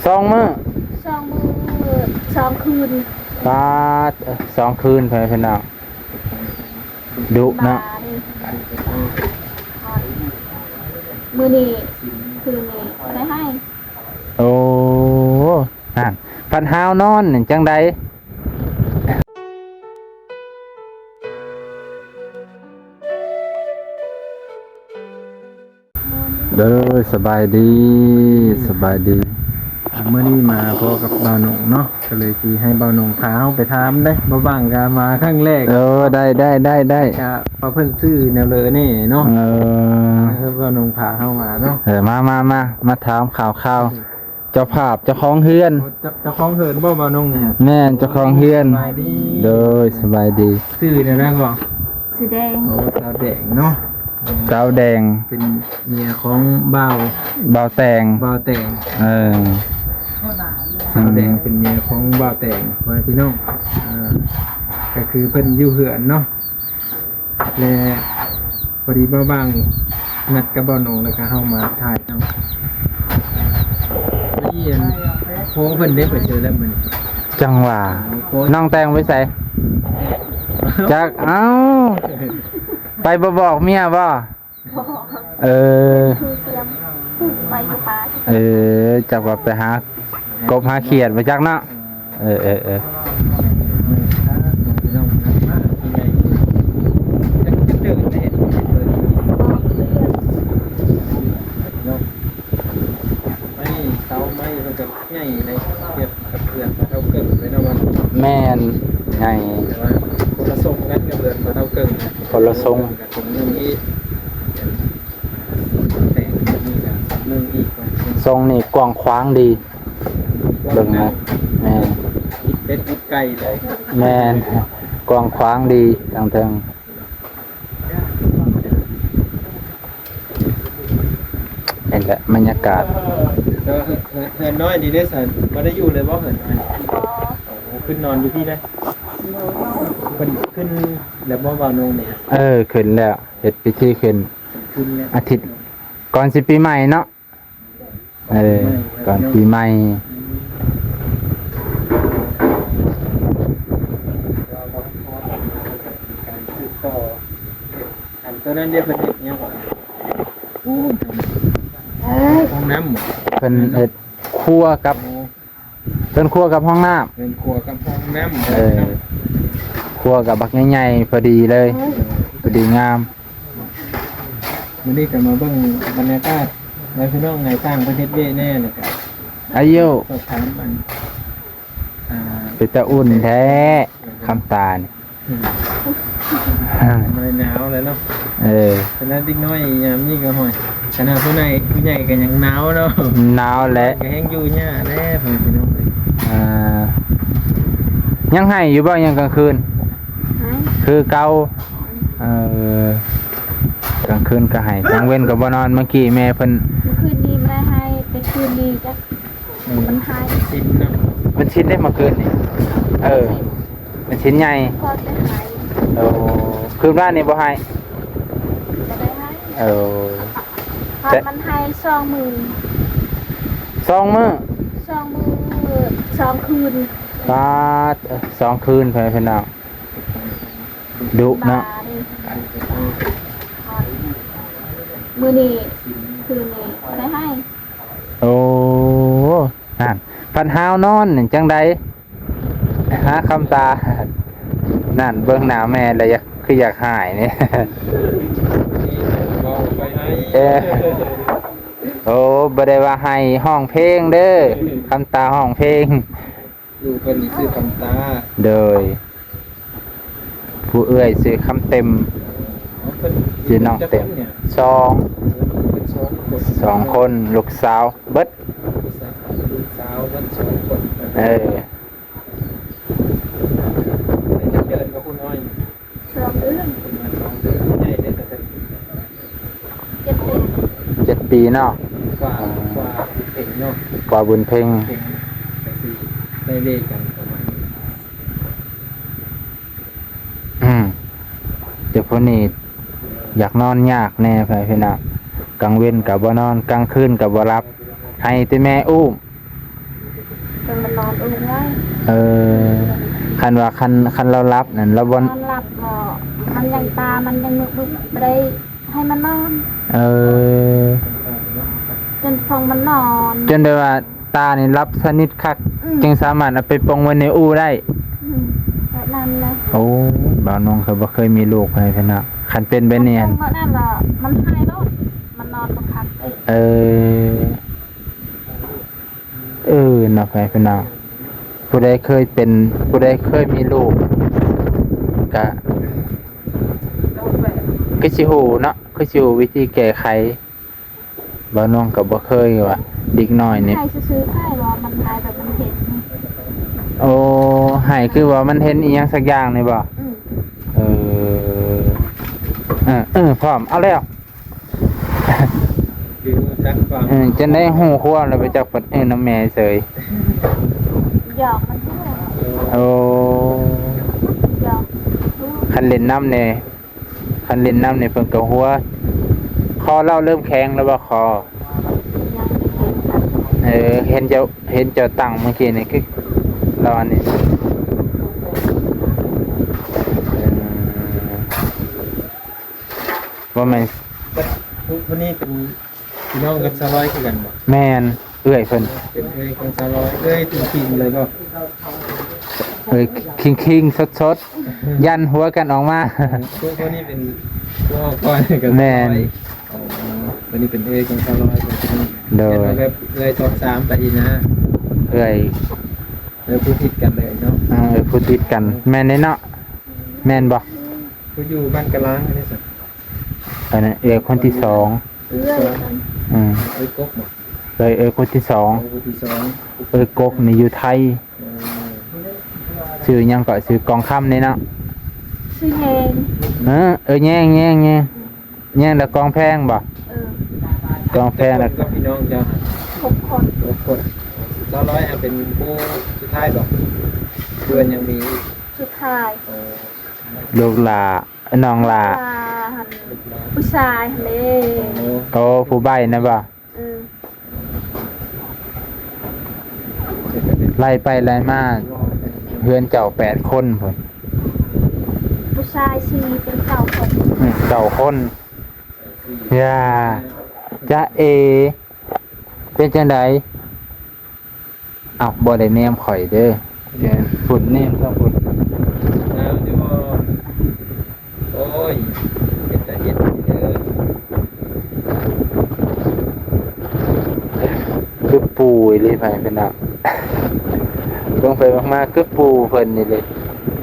ສອງມື້ ສອງມື້ ສອງຄືນ ປາດ ເອີ ສອງຄືນ ພໍ່ແມ່ພີ່ນ້ອງ ດຸເນາະ ບາດນີ້ ມື້ນີ້ ຄືນນີ້ບໍ່ໄດ້ໃຫ້ ໂອ້ ນັ້ນ ພັດຫາວນອນຈັ່ງໃດ? ເດີ ສະບາຍດີ ສະບາຍດີ ອ່າ ມື້ນີ້ມາພໍ້ກັບບ່າວໜຸ່ງເນາະ ກໍເລີຍຊິໃຫ້ບ່າວໜຸ່ງພາເຮົາໄປຖາມເດ້ ບໍ່ວ່າງກໍມາຄັ້ງແລກ ເອີ ໄດ້ ໄດ້ ໄດ້ ໄດ້ ກະວ່າເພິ່ນຊື້ແນວເລີແດ່ເນາະ ເອີ ໃຫ້ບ່າວໜຸ່ງພາເຮົາມາເນາະ ເອີ ມາ ມາ ມາ ມາຖາມຂ່າວໆ ເຈົ້າພາບເຈົ້າຂອງເຮືອນ ເຈົ້າ ເຈົ້າຂອງເຮືອນບໍ່ ບ່າວໜຸ່ງນີ້? ແມ່ນ ເຈົ້າຂອງເຮືອນ ສະບາຍດີ ໂດຍ ສະບາຍດີ ຊື່ແນວໃດກໍ? ຊື່ແດງ ໂອ້ ສາວແດງເນາະ ສາວແດງ ເປັນເມຍຂອງບ່າວ ບ່າວແຕງ ບ່າວແຕງ ເອີ ສາວແດງ ອືມ ເປັນເມຍຂອງບ່າວແຕງ ພໍ່ແມ່ພີ່ນ້ອງ ອ່າ ກໍຄືເພິ່ນຢູ່ເຮືອນເນາະ ແລະ ພໍດີບ່າວບາງນັດກັບບ່າວໜຸ່ງ ແລ້ວກໍເຮົາມາຖ່າຍນຳ ມື້ນີ້ອັນ ໂພເພິ່ນໄດ້ໄປໃສແລ້ວມື້ນີ້? ຈັ່ງຫວະ ໂອ້ ນ້ອງແຕງໄປໃສ? ຈັກ ເອົ້າ ໄປບໍ່ບອກເມຍບໍ່? ບໍ່ ເອີ ຄືຕຽມ ໄປຢູ່ປ່າ ເອີ ຈັກວ່າໄປຫາ ກົບຫາຂຽດບໍ່ຈັກເນາະ ເອີ ເອີ ເອີ ໄມ້ເສົາໄມ້ເພິ່ນກໍໃຫຍ່ເດ້ ທຽບກັບເຮືອນເຖົ້າເກີງເລີຍເນາະ ແມ່ນ ໃຫຍ່ ແຕ່ວ່າຄົນລະຊົງກັນກັບເຮືອນເຖົ້າເກີງ ຄົນລະຊົງ ຊົງໜຶ່ງອີກ ແຕ່ງນີ້ກໍຊົງໜຶ່ງອີກ ຊົງນີ້ກວ້າງຂວາງດີ ເບິ່ງນະ ແມ່ນ ຕິດເປັດຕິດໄກ່ເລີຍ ແມ່ນ ກວ້າງຂວາງດີທາງເທິງ ເຫັນແລ້ວບັນຍາກາດ ແຕ່ວ່າເຮືອນ ເຮືອນ ເຮືອນນ້ອຍນີ້ເດ້ຊັ້ນ ບໍ່ໄດ້ຢູ່ເລີຍບໍ່ ເຮືອນນ້ອຍ? ບໍ່ ໂອ້ ຂຶ້ນນອນຢູ່ພີ້ເດ້ ເພິ່ນຂຶ້ນແລ້ວບໍ່ ບ່າວໜຸ່ງນີ້? ເອີ ຂຶ້ນແລ້ວ ເຮັດພິທີຂຶ້ນ ຂຶ້ນແລ້ວ ອາທິດ ກ່ອນຊິປີໃໝ່ເນາະ ເອີ ກ່ອນປີໃໝ່ ອັນຕົວນັ້ນເດ້ ເພິ່ນເຮັດຫຍັງເກາະ? ຫ້ອງນ້ຳບໍ? ເພິ່ນເຮັດຄົວກັບ ໂອ້ ເຮືອນຄົວກັບຫ້ອງນ້ຳ ເຮືອນຄົວກັບຫ້ອງນ້ຳ ເອີ ຄົວກັບບັກໃຫຍ່ໆ ພໍດີເລີຍ ພໍດີງາມ ມື້ນີ້ກໍມາເບິ່ງບັນຍາກາດ ວ່າພີ່ນ້ອງໃນຕ່າງປະເທດເວແດ່ ແລ້ວກໍ ອາຍຸ ສອບຖາມອັນ ອ່າ ເປັນຕາອຸ່ນແທ້ ຄຳຕານີ້ ອືມ ນ້ອຍໜາວແລ້ວເນາະ ເອີ ຂະໜາດເດັກນ້ອຍຍາມນີ້ກໍ ໂອ້ຍ ຂະໜາດຜູ້ໃຫຍ່ ຜູ້ໃຫຍ່ກໍຍັງໜາວເນາະ ໜາວແຫຼະ ກໍແຮງຢູ່ຍາກແຫຼະ ພໍ່ແມ່ພີ່ນ້ອງເອີຍ ອ່າ ຍັງໄຫ້ຢູ່ບໍ່ ຍາມກາງຄືນ? ໄຫ້ ຄືເກົ່າ ເອີ ກາງຄືນກໍໄຫ້ ກາງເວັນກໍບໍ່ນອນ ເມື່ອກີ້ແມ່ເພິ່ນ ເມື່ອຄືນນີ້ບໍ່ໄດ້ໄຫ້ ແຕ່ຄືນນີ້ຈັກ ມັນໄຫ້ ມັນຊິນເນາະ ມັນຊິນເດ້ ເມື່ອຄືນນີ້ ເອີ ມັນຊິນໃຫຍ່ ກ່ອນໄດ້ໄຫ້ ໂອ້ ຄືນວານນີ້ບໍ່ໄຫ້ ບໍ່ໄດ້ໄຫ້ ໂອ້ ພັດມັນໄຫ້ສອງມື້ ສອງມື້ ສອງມື້ ສອງຄືນ ປາດ ສອງຄືນ ພໍ່ແມ່ພີ່ນ້ອງ ດຸເນາະ ບາດນີ້ ມື້ນີ້ ຄືນນີ້ບໍ່ໄດ້ໄຫ້ ໂອ້ ນັ້ນ ພັດຫາວນອນຈັ່ງໃດ ຫາຄຳຕາ ນັ້ນ ເບິ່ງໜ້າແມ່ແລ້ວຢາກ ຄືຢາກຮ້າຍນີ້ ເອີ ໂອ້ ບໍ່ໄດ້ວ່າໄຫ້ ຮ້ອງເພງເດີ ຄຳຕາຮ້ອງເພງ ລູກເພິ່ນນີ້ຊື່ຄຳຕາ ໂດຍ ຜູ້ເອື້ອຍຊື່ຄຳເຕັມ ເອີ ເພິ່ນ ຊື່ນ້ອງເຕັມ ສອງ ເປັນສອງຄົນ ສອງຄົນ ລູກສາວເບິດ ລູກສາວເບິດສອງຄົນ ເອີ ໄດ້ຈັກເດືອນກັບຜູ້ນ້ອຍ? ສອງເດືອນ ສອງເດືອນ ໃຫຍ່ໄດ້ຈັກປີ? ເຈັດປີ ເຈັດປີເນາະ ກວ່າ ກວ່າບຸນເພັງເນາະ ກວ່າບຸນເພັງ ເພັງ ກໍຊິໄດ້ເລກກັນປະມານນີ້ ອືມ ແຕ່ຜູ້ນີ້ຢາກນອນຍາກແດ່ ພີ່ນ້ອງ ກາງເວັນກໍບໍ່ນອນ ກາງຄືນກໍບໍ່ຫຼັບ ໃຫ້ແຕ່ແມ່ອຸ້ມ ຈົນມັນນອນອຸ້ງໄວ້. ເອີ ຄັນວ່າ ຄັນ ຄັນລາວຫຼັບນັ້ນ ລາວບໍ່ ນອນຫຼັບເນາະ ມັນຍັງຕາ ມັນຍັງມຶບໆ ບໍ່ໄດ້ໃຫ້ມັນນອນ. ເອີ ຈົນຂອງມັນນອນ ຈົນໄດ້ວ່າຕານີ້ຫຼັບສະໜິດຄັກ ອືມ ຈຶ່ງສາມາດເອົາໄປປົງໄວ້ໃນອູ້ໄດ້. ອືມ ແບບນັ້ນແຫຼະ. ໂອ້ ບ່າວນົງກໍບໍ່ເຄີຍມີລູກໃຫ້ເພິ່ນເນາະ ຄັນເປັນແບບນີ້ ມັນປົງແບບນັ້ນລະ ມັນຫາຍໂລດ ມັນນອນບໍ່ຄັກເດ້. ເອີ ເອີ ເນາະ ພໍ່ແມ່ພີ່ນ້ອງ ຜູ້ໃດເຄີຍເປັນ ຜູ້ໃດເຄີຍມີລູກ ກະຄືຊິຮູ້ເນາະ ຄືຊິຮູ້ວິທີແກ້ໄຂ. ບ່າວນົງກໍບໍ່ເຄີຍວ່າເດັກນ້ອຍນີ້ ໃຫ້ຊື່ໆ ໃຫ້ວ່າມັນ ໃຫ້ແບບມັນເຫັນ. ໂອ້ ໃຫ້ຄືວ່າມັນເຫັນອີ່ຫຍັງສັກຢ່າງນີ້ບໍ່? ອືມ ເອີ ເອີ ເອີ ພ້ອມ ເອົາແລ້ວ. ຄືຮູ້ຈັກຄວາມ ເອີ ຈັ່ງໄດ້ຮູ້ຄວາມແລ້ວໄປຈັກ ເອີ ນຳແມ່ເສີຍ. ຢອກມັນ. ໂອ້ ຢອກ. ຄັນຫຼິ້ນນຳແດ່ ຄັນຫຼິ້ນນຳນີ້ເພິ່ນກໍຫົວ. ຄໍເຮົາເລີ່ມແຂງແລ້ວບໍ່? ຄໍ ຍັງບໍ່ແຂງ. ເອີ ເຫັນເຈົ້າ ເຫັນເຈົ້າຕັ້ງມື້ກີ້ນີ້ຄືເຮົາອັນນີ້ ເອີ ບໍ່ແມ່ນ ຜູ້ ຜູ້ນີ້ເປັນພີ່ນ້ອງກັບສາວລອຍຄືກັນບໍ່? ແມ່ນ ເອື້ອຍເພິ່ນ ເປັນເອື້ອຍຂອງສາວລອຍ ເອື້ອຍຈິງໆ ເລີຍບໍ່? ເອີຍ ຄິງໆ ສົດໆ ຢັນຫົວກັນອອກມາ. ຜູ້ ຜູ້ນີ້ເປັນຜູ້ອອກກ່ອນກັບສາວລອຍ. ແມ່ນ. ອໍ ຜູ້ນີ້ເປັນເອື້ອຍຂອງສາວລອຍ. ໂດຍ ແບບເອື້ອຍສອງສາມໄປອີກນະ ເອື້ອຍ ເອື້ອຍຜູ້ຕິດກັນເລີຍເນາະ. ເອີ ເອື້ອຍຜູ້ຕິດກັນ ແມ່ນເດ້ເນາະ ແມ່ນບໍ່? ຜູ້ຢູ່ບ້ານກະລາງອັນນີ້ຊັ້ນ ອັນນັ້ນເອື້ອຍຄົນທີສອງ. ເອື້ອຍ ອືມ ເອື້ອຍກົກບໍ່? ເອື້ອຍ ເອື້ອຍຄົນທີສອງ. ເອື້ອຍຄົນທີສອງ ເອື້ອຍກົກນີ້ຢູ່ໄທ. ເອີ ຊື່ຫຍັງເກາະ? ຊື່ກອງຄຳນີ້ເນາະ. ຊື່ແຍງ. ເອີ ເອີ ແຍງ ແຍງ ແຍງ ແຍງ ແລ້ວກອງແພງບໍ່? ເອີ ກອງແພງ. ຈັກຄົນກັບພີ່ນ້ອງເຈົ້າ? ຫົກຄົນ. ຫົກຄົນ. ສາວລອຍເປັນຜູ້ສຸດທ້າຍບໍ່? ເພື່ອນຍັງມີ ສຸດທ້າຍ. ອໍ ລູກຫຼ້າ ນ້ອງຫຼ້າ ລູກຫຼ້າຫັ້ນ ຜູ້ຊາຍຫັ້ນເດ້. ໂອ້ ໂອ້ ຜູ້ໃບ້ນະບໍ່? ເອີ ໄລ່ໄປໄລ່ມາ ເຮືອນເຈົ້າແປດຄົນພຸ້ນ ຜູ້ຊາຍສີ່ ເປັນເກົ້າຄົນ. ອືມ ເກົ້າຄົນ. ຢ່າ ຈະເອ ເປັນຈັ່ງໃດ? ເອົ້າ ບໍ່ໄດ້ແນມຂ້ອຍເດີ ພຸ້ນແນມຊະພຸ້ນ. ງາມຢູ່ບໍ່? ໂອ້ຍ ເປັນຕາເຮັດເດີ ຄືປູອີ່ຫຼີ ໃຜເປັນດາວ ເບິ່ງໄປເບິ່ງມາຄືປູເພິ່ນນີ້ເລີຍ.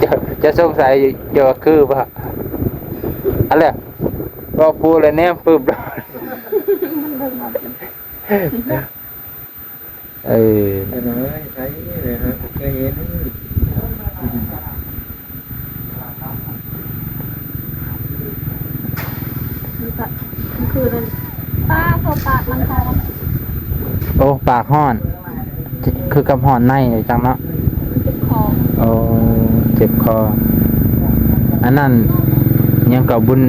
ເຈົ້າ ເຈົ້າສົງໄສຢູ່ ເຈົ້າວ່າຄືບໍ່? ອັນແຫຼະ ເວົ້າປູແລ້ວແນມປຶບໂລດ. ເອີ ເອີ ໄປເລີຍ ໄປເລີຍ ຫາກໍເຄີຍເຫັນ. ຄືນັ້ນ ປາກ ເຂົາປາກມັນຮ້ອນ. ໂອ້ ປາກຮ້ອນ ຄືກັບຮ້ອນໃນຈັ່ງເນາະ. ມັນເຈັບຄໍ. ໂອ້ ເຈັບຄໍ. ອັນນັ້ນຫຍັງກໍບຸນ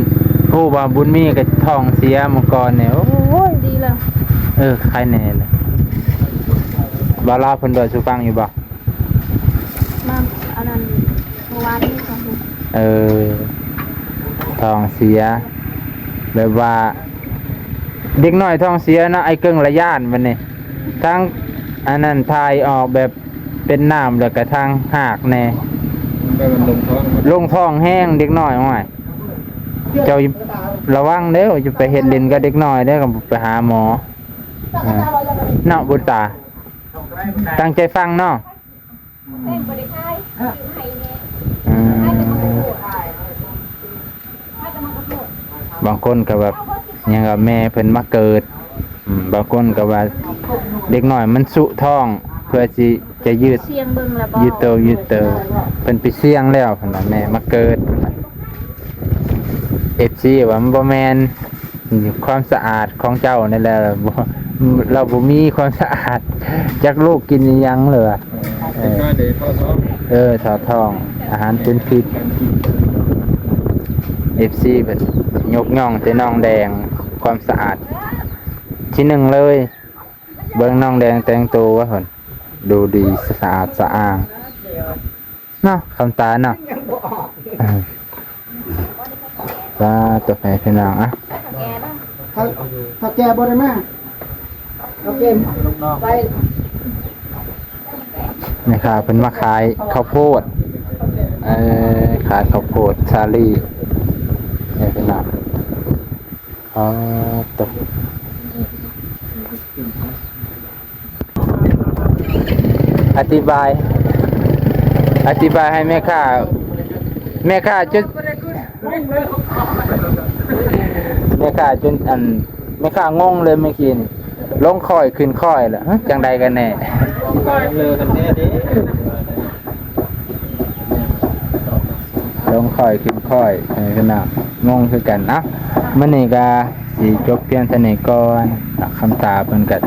ຮູ້ວ່າບຸນມີກໍທ້ອງເສຍມື້ກ່ອນນີ້. ໂອ້ຍ ດີແລ້ວ. ເອີ ໄຄແນ່ແຫຼະ. ບ່າວລາວເພິ່ນເວົ້າສູ່ຟັງຢູ່ບໍ່? ມາ ອັນນັ້ນ ເມື່ອວານນີ້. ເອີ ທ້ອງເສຍ ແບບວ່າເດັກນ້ອຍທ້ອງເສຍເນາະ ອ້າຍເກິ່ງລະຢ້ານບັດນີ້. ທັງອັນນັ້ນຖ່າຍອອກແບບ ເປັນນ້ຳ ແລ້ວກະທາງຮາກແດ່ ແບບມັນລົງທ້ອງ ລົງທ້ອງແຮງເດັກນ້ອຍ. ໂອ້ຍ ເຈົ້າລະວັງເດີ້ ຢ່າໄປເຮັດຫຼິ້ນກັບເດັກນ້ອຍເດີ້ ກໍໄປຫາໝໍ ເອີ ເນາະ ບຸນຕາ ຕັ້ງໃຈຟັງເນາະ. ອືມ ບາງຄົນກໍແບບ ຫຍັງວ່າແມ່ເພິ່ນມາເກີດ. ອືມ ບາງຄົນກໍວ່າເດັກນ້ອຍມັນຊຸທ້ອງ ເພື່ອຊິຈະຍືດ ຍືດໂຕຍືດເຕີ. ເພິ່ນໄປສ່ຽງແລ້ວ ເພິ່ນວ່າແມ່ມາເກີດ. ເອັຟຊີ ວ່າມັນບໍ່ແມ່ນ ຄວາມສະອາດຂອງເຈົ້ານັ້ນແຫຼະ ບໍ່ ລາວບໍ່ມີຄວາມສະອາດ ຈັກລູກກິນອີ່ຫຍັງເລີຍວ່າ. ເອີ ເອີ ເດັກນ້ອຍເດ ເຂົ້າທ້ອງ ເອີ ເຂົ້າທ້ອງ ອາຫານເປັນພິດ. ເອັຟຊີ ເພິ່ນຍົກຍ້ອງແຕ່ນ້ອງແດງ ຄວາມສະອາດທີໜຶ່ງເລີຍ. ເບິ່ງນ້ອງແດງແຕ່ງໂຕວ່າເພິ່ນ ດູດີສະອາດສະອ້າງເນາະ ຄຳຕາເນາະ. ເອີ ສາທຸ ໃຫ້ພີ່ນ້ອງ ອະ ເຖົ້າ ເຖົ້າແກ່ບໍ່ໄດ້ມາ ເຖົ້າແກ່ໄປ ແມ່ຄ້າເພິ່ນມາຂາຍເຂົ້າໂພດ ເອີ ຂາຍເຂົ້າໂພດສາລີ ເອີ ພີ່ນ້ອງ. ອໍ ໂຕ ອະທິບາຍ ອະທິບາຍໃຫ້ແມ່ຄ້າ ແມ່ຄ້າຈົນ ແມ່ຄ້າຈົນ ອັນ ແມ່ຄ້າງົງເລີຍເມື່ອກີ້ນີ້ ລົງຄ້ອຍຂຶ້ນຄ້ອຍລະ ຮະ ຈັ່ງໃດກັນແນ່? ລົງຄ້ອຍຂຶ້ນຄ້ອຍ ເອີ ພີ່ນ້ອງ ງົງຄືກັນ. ເອົ້າ ມື້ນີ້ກະຊິຈົບພຽງເທົ່ານີ້ກ່ອນ. ຄຳຕາເພິ່ນກະ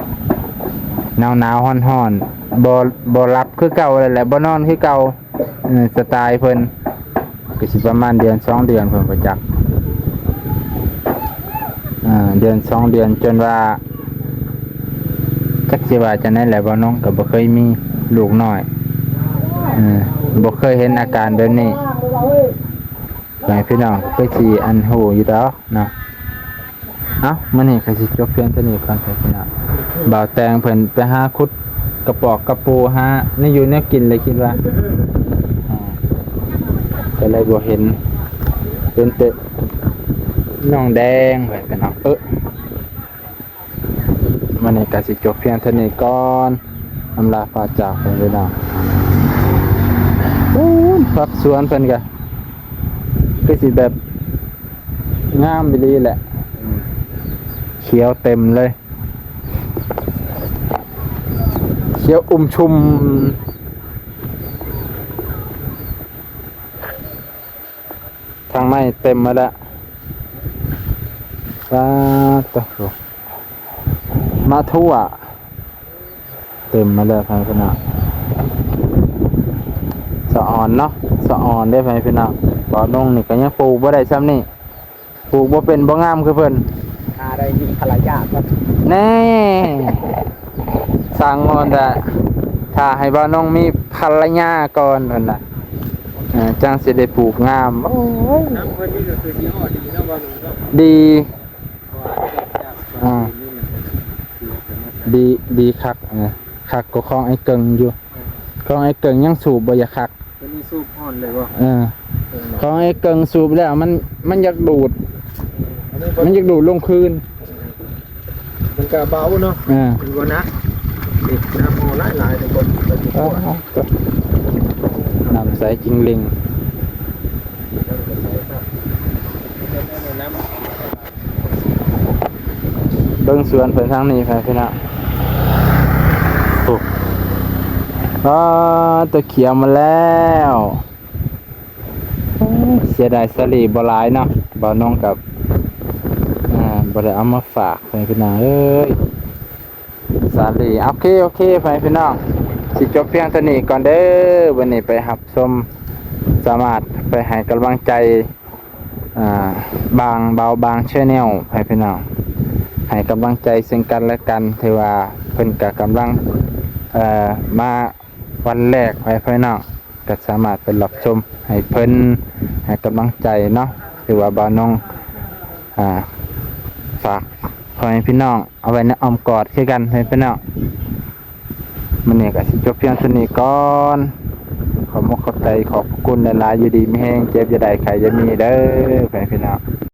ໜາວໆ ຮ້ອນໆ ບໍ່ ບໍ່ຫຼັບຄືເກົ່າແລ້ວແຫຼະ ບໍ່ນອນຄືເກົ່າ. ເອີ ສະໄຕເພິ່ນ ກໍຊິປະມານເດືອນສອງເດືອນເພິ່ນບໍ່ຈັກ ອ່າ ເດືອນສອງເດືອນ ຈົນວ່າ ຈັກຊິວ່າຈັ່ງໃດແຫຼະ ບ່າວນົງກໍບໍ່ເຄີຍມີລູກນ້ອຍ ເອີ ບໍ່ເຄີຍເຫັນອາການແບບນີ້. ໃຫ້ພີ່ນ້ອງຄືຊິອັນຮູ້ຢູ່ດອກເນາະ. ເອົ້າ ມື້ນີ້ກໍຊິຈົບພຽງເທົ່ານີ້ກ່ອນ ພີ່ນ້ອງ. ບ່າວແຕງເພິ່ນໄປຫາຂຸດກະປອກກະປູ ຫາແນວຢູ່ແນວກິນ ເລີຍຄິດວ່າ ອ່າ ກໍເລີຍບໍ່ເຫັນ ເຫັນແຕ່ນ້ອງແດງ ພີ່ນ້ອງ. ເອີ ມື້ນີ້ກໍຊິຈົບພຽງເທົ່ານີ້ກ່ອນ ອຳລາພາຈາກເພິ່ນ ພີ່ນ້ອງ. ໂອ້ຍ ຜັກສວນເພິ່ນກໍຄືຊິແບບງາມອີ່ຫຼີແຫຼະ ຂຽວເຕັມເລີຍ ຂຽວອຸ້ມຊຸ່ມ. ທາງໃນເຕັມໝົດແລ້ວ ປາດໂທ້ ມາທົ່ວ ເຕັມໝົດແລ້ວ ພໍ່ແມ່ພີ່ນ້ອງ. ສະອອນເນາະ ສະອອນເດ້ ພໍ່ແມ່ພີ່ນ້ອງ. ບ່າວນົງນີ້ກໍຍັງປູກບໍ່ໄດ້ຊ່ຳນີ້ ປູກບໍ່ເປັນບໍ່ງາມຄືເພິ່ນ ຫາໄດ້ມີພັນລະຍາກ່ອນ ແນ່. ຊ່າງງອນແຕ່ຖ້າໃຫ້ບ່າວນົງມີພັນລະຍາກ່ອນເພິ່ນນະ ເອີ ຈັ່ງຊິໄດ້ປູກງາມ. ໂອ້ຍ ນ້ຳເພິ່ນນີ້ກໍຄືຊິຮອດດີເນາະ ບ່າວນົງເນາະ ດີ ອ່າ ດີ ດີຄັກ ເອີ ຄັກກວ່າຂອງໄອ້ເກິ່ງຢູ່. ຂອງໄອ້ເກິ່ງຍັງສູບບໍ່ຢາກຄັກ ຕົວນີ້ສູບຮ້ອນເລີຍບໍ່? ເອີ ຂອງໄອ້ເກິ່ງສູບແລ້ວມັນ ມັນຢາກດູດ ອັນນີ້ບໍ່ ມັນຢາກດູດລົງພື້ນ ມັນກະເບົາເນາະ ເອີ ມັນບໍ່ໜັກ. ນີ້ນ້ຳເຮົາຫຼາຍໆ ທຸກຄົນ ນ້ຳໃສຈິງເຫຼັ່ງ. ເບິ່ງສວນເພິ່ນທາງນີ້ ພີ່ນ້ອງ. ໂອ້ ອາ ຕົວຂຽວມາແລ້ວ. ເສຍດາຍສາລີບໍ່ຫຼາຍເນາະ ບ່າວນົງກັບ ອ່າ ບໍ່ໄດ້ເອົາມາຝາກ ພີ່ນ້ອງເອີຍ. ສາລີ ໂອເຄ ໂອເຄ ພໍ່ແມ່ພີ່ນ້ອງ ຊິຈົບພຽງເທົ່ານີ້ກ່ອນເດີ. ມື້ນີ້ໄປຮັບຊົມ ສາມາດໄປໃຫ້ກຳລັງໃຈ ອ່າ ບາງເບົາບາງແຊນແນວ ໃຫ້ພີ່ນ້ອງ ໃຫ້ກຳລັງໃຈເຊິ່ງກັນແລະກັນ. ຖືວ່າເພິ່ນກະກຳລັງ ເອີ ມາວັນແລກ ໃຫ້ພີ່ນ້ອງກະສາມາດໄປຮັບຊົມໃຫ້ເພິ່ນ ໃຫ້ກຳລັງໃຈເນາະ. ຖືວ່າບ່າວນົງ ອ່າ ຝາກພໍ່ແມ່ພີ່ນ້ອງເອົາໄວ້ໃນອ້ອມກອດຄືກັນ ໃຫ້ພີ່ນ້ອງ. ມື້ນີ້ກໍຊິຈົບພຽງເທົ່ານີ້ກ່ອນ. ຂໍຂອບອົກຂອບໃຈ ຂອບພະຄຸນຫຼາຍໆ ຢູ່ດີມີແຮງ ເຈັບຢ່າໄດ້ ໄຂ້ຢ່າມີເດີ ພໍ່ແມ່ພີ່ນ້ອງ.